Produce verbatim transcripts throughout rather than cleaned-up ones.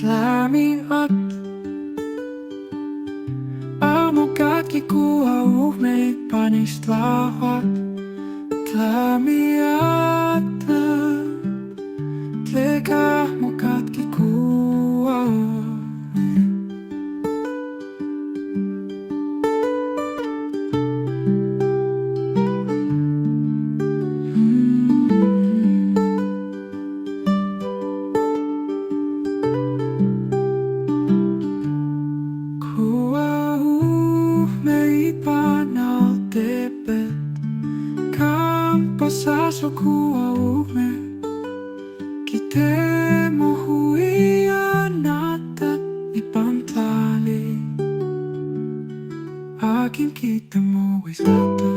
Tlami at, amo katki kuwa uhmei panis tlahwa. Tlami at, tleka amo katki kuwa. Kuwa uhmei panal tepet, kampa saso kuwa uhmei. Kite mo hui anata i pantali. Akin kite mo wisata.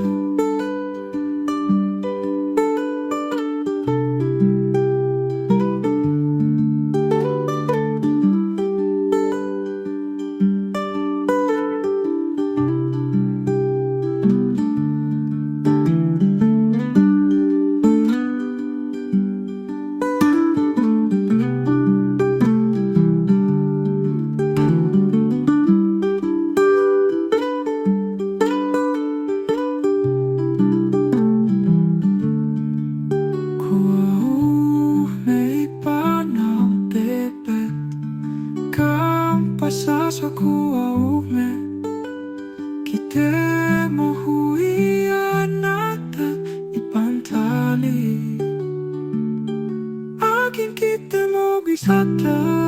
Kuwa uhmei panal tepet, kampa saso kuwa uhmei. Kite mo hui anata i pantali. Akin kite mo wisata.